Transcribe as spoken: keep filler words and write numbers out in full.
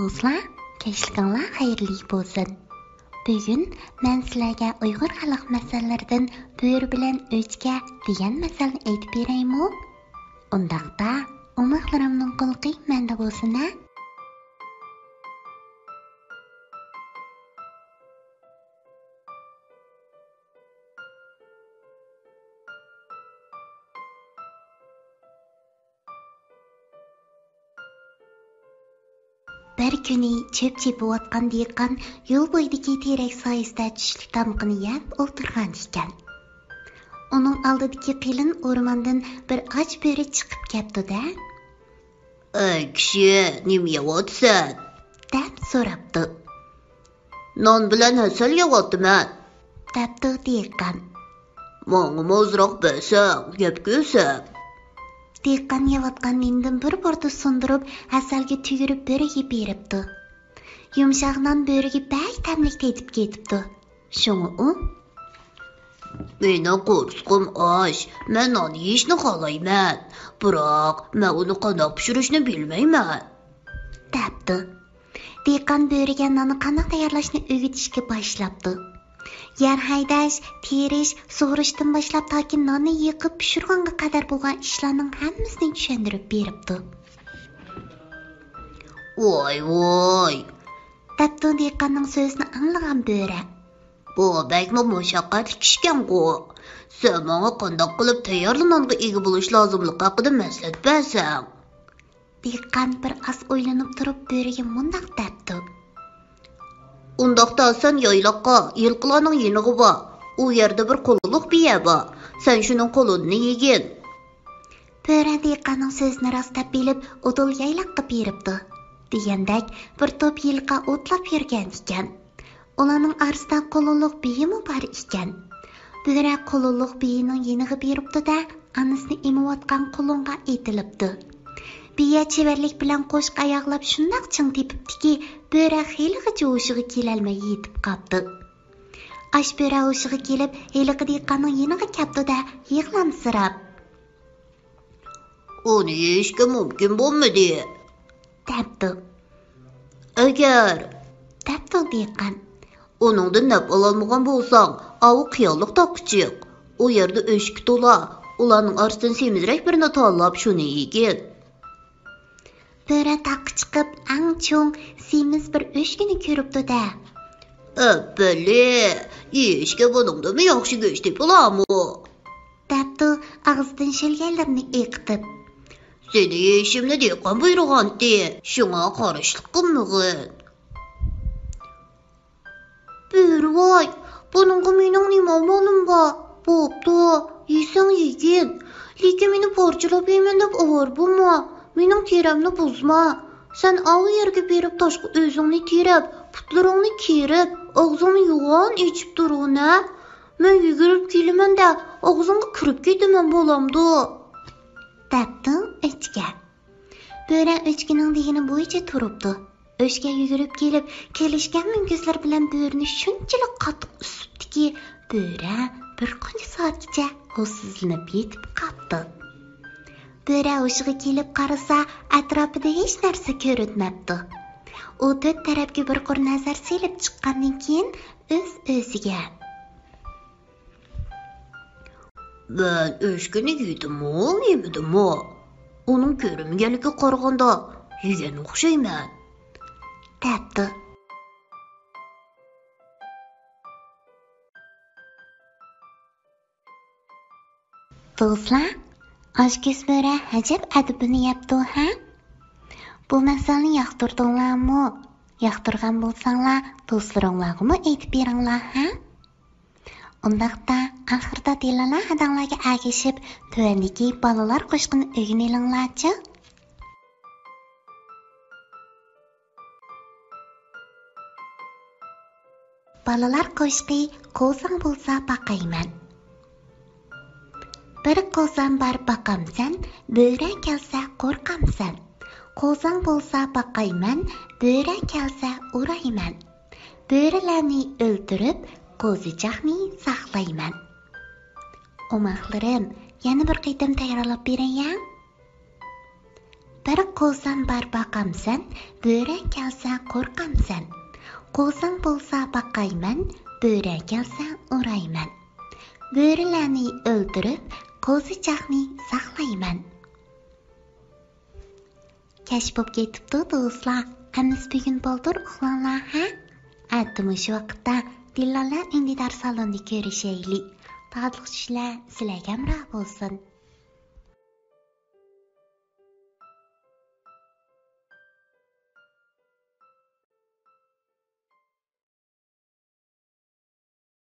دوستلار، كەچلىكىڭلار خەيرلىك بولسۇن. بۈگۈن مەن سىلەرگە ئۇيغۇر خەلق مەسەللىرىدىن بۆرە بىلەن ئۆچكە دېگەن مەسەلنى ئېيتىپ بېرەيمۇ؟ ئۇنداقتا، ئوماقلىرىمنىڭ قۇلىقى مەندە بولسۇن ھە. بىر كۈنى چۆپ چېپىۋاتقان دېھقان يول بويىدىكى تېرەك سايىسىدا چۈشلۈك تامىقىنى يەپ ئولتۇرغان ئىكەن. ئۇنىڭ ئالدىدىكى قېلىن ئورماندىن بىر ئاچ بۆرە چىقىپ كەپتۇ-دە. «ئەي كىشى، نېمە يەۋاتىسەن؟» دەپ سوراپتۇ. «نان بىلەن ھەسەل يەۋاتىمەن.» دەپتۇ دېھقان. «ماڭىمۇ ئازراق بەرسەڭ، يەپ كۆرسەم.» دېھقان يەۋاتقان نېنىدىن بىر بۇردا سۇندۇرۇپ، ھەسەلگە تۈگۈرۈپ بۆرىگە بېرىپتۇ. يۇمشاق نان بۆرىگە بەك تەملىك تېتىپ كېتىپتۇ. شۇڭا ئۇ: «مېنىڭ قورسىقىم ئاچ، مەن نان يېيىشنى خالايمەن، بىراق مەن ئۇنى قانداق پىشۇرۇشنى بىلمەيمەن.» دەپتۇ. دېھقان بۆرىگە ناننى قانداق تەييارلاشنى ئۆگىتىشكە باشلاپتۇ. يەر ھەيدەش، تېرىش، سۇغىرىشتىن باشلاپ تاكى ناننى يېقىپ پىشۇرغانغا قەدەر بولغان ئىشلارنىڭ ھەممىسىنى چۈشەندۈرۈپ بېرىپتۇ. «ۋاي ۋاي!» دەپتۇ دېھقاننىڭ سۆزىنى ئاڭلىغان بۆرە. «بۇ بەكمۇ مۇشەققەتلىك ئىشكەنغۇ! سەن ماڭا قانداق قىلىپ تەييارلا نانغا ئىگە بولۇش لازىملىقى ھەققىدە مەسلىھەت بەرسەڭ.» دېھقان بىر ئاز ئويلىنىپ تۇرۇپ بۆرىگە مۇنداق دەپتۇ. «ئۇنداقتا سەن يايلاققا، يىلقىلارنىڭ يېنىغا بار. ئۇ يەردە بىر قوللۇق بىيە بار. سەن شۇنىڭ قولىنى يېگىن.» بۆرە دېھقاننىڭ سۆزىنى راست دەپ بىلىپ، ئۇدۇل يايلاققا بېرىپتۇ. دېگەندەك، بىر توپ يىلقا ئوتلاپ يۈرگەن ئىكەن. ئۇلارنىڭ ئارىسىدا قولۇنلۇق بىيىمۇ بار ئىكەن. بۆرە قولۇنلۇق بىيىنىڭ يېنىغا بېرىپتۇ-دە، ئانىسىنى ئېمىۋاتقان قولۇنغا ئېتىلىپتۇ. بىيە چېۋەرلىك بىلەن قوشۇق ئاياغلاپ شۇنداق چىڭ تېپىپتىكى، بۆرە خېلىغىچە ھوشىغا كېلەلمەي يېتىپ قاپتۇ. ئاچ بۆرە ھوشىغا كېلىپ، ھېلىقى دېھقاننىڭ يېنىغا كەپتۇ-دە، يىغلامسىراپ: «ئۇنى يېيىشكە مۇمكىن بولمىدى.» دەپتۇ. «ئەگەر»، دەپتۇ دېھقان، «ئۇنىڭدىن نەپ ئالالمىغان بولساڭ، ئاۋۇ قىيالىق تاغقا چىق. ئۇ يەردە ئۆچكە تولا، ئۇلارنىڭ ئارىسىدىن سېمىزرەك بىرنى تاللاپ، شۇنى يېگىن.» بۆرە تاغقا چىقىپ، ئەڭ چوڭ، سېمىز بىر ئۆچكىنى كۆرۈپتۇ-دە. «ئەپپەلى، يېيىشكە بۇنىڭدىنمۇ ياخشى گۆش تېپىلارمۇ؟» دەپتۇ، ئاغزىدىن شۆلگەيلىرىنى ئېقىتىپ. «سېنى يېيىشىمنى دېھقان بۇيرۇغانتى، شۇڭا قارشىلىق قىلمىغىن.» «بۆرىۋاي، بۇنىڭغا مېنىڭ نېمە ئامالىم بار؟ بوپتۇ، يېسەڭ يېگىن. لېكىن مېنى پارچىلاپ يەيمەن دەپ ئاۋارە بولما، مېنىڭ تېرەمنى بۇزما. سەن ئاۋۇ يەرگە بېرىپ تاشقا ئۆزۈڭنى تېرەپ، پۇتلىرىڭنى كېرىپ، ئاغزىڭنى يوغان ئېچىپ تۇرغىنە. مەن يۈگۈرۈپ كېلىمەن-دە، ئاغزىڭغا كىرىپ كېتىمەن، بولامدۇ؟» دەپتۇ ئۆچكە. بۆرە ئۆچكىنىڭ دېگىنى بويىچە تۇرۇپتۇ. ئۆچكە يۈگۈرۈپ كېلىپ، كېلىشكەن مۈڭگۈزلىرى بىلەن بۆرىنى شۇنچىلىك قاتتىق ئۈسۈپتىكى، بۆرە بىر قانچە سائەتكىچە ھوشسىزلىنىپ يېتىپ قاپتۇ. بۆرە ھوشىغا كېلىپ قارىسا، ئەتراپىدا ھېچ نەرسە كۆرۈنمەپتۇ. ئۇ تۆت تەرەپكە بىر قۇر نەزەر سېلىپ چىققاندىن كېيىن، ئۆز-ئۆزىگە: «مەن ئۆچكىنى يېدىممۇ، يېمىدىممۇ؟ ئۇنىڭ كۆرۈنمىگەنلىكىگە قارىغاندا، يېگەن ئوخشايمەن.» دەپتۇ. دوستلار، ئاچكۆز بۆرە ئەجەب ئەدىپىنى يەپتۇ ھە؟ بۇ مەسەلنى ياقتۇردۇڭلارمۇ؟ ياقتۇرغان بولساڭلار، دوستلىرىڭلارغىمۇ ئېيتىپ بېرىڭلار ھە؟ ئۇنداقتا، ئاخىرىدا دىلالە ھەدەڭلارگە ئەگىشىپ، تۆۋەندىكى بالىلار قوشىقىنى ئۆگىنىۋېلىڭلارچۇ. بالىلار قوشىقى. قوزاڭ بولسا باقايمەن. بىر قوزام بار باقامسەن، بۆرە كەلسە قورقامسەن. قوزاڭ بولسا باقايمەن، بۆرە كەلسە ئۇرايمەن. بۆرىلەرنى ئۆلتۈرۈپ، قوزىچاقنى ساقلايمەن. ئوماقلىرىم، يەنە بىر قېتىم تەكرارلاپ بېرەي يا. بىر قوزام بار باقامسەن، بۆرە كەلسە قورقامسەن. قوزام بولسا باقايمەن، بۆرە كەلسە ئۇرايمەن. بۆرىلەرنى ئۆلتۈرۈپ، قوزىچاقنى ساقلايمەن. كەچ بوپ كېتىپتۇ دوستلار، ئەمىسە بۈگۈن بالدۇر ئۇخلاڭلار ھە. ئەتە مۇشۇ ۋاقىتتا دىلالە ئۈندىدار سالونىدا كۆرۈشەيلى. تاتلىق چۈشلەر سىلەرگە ھەمراھ بولسۇن.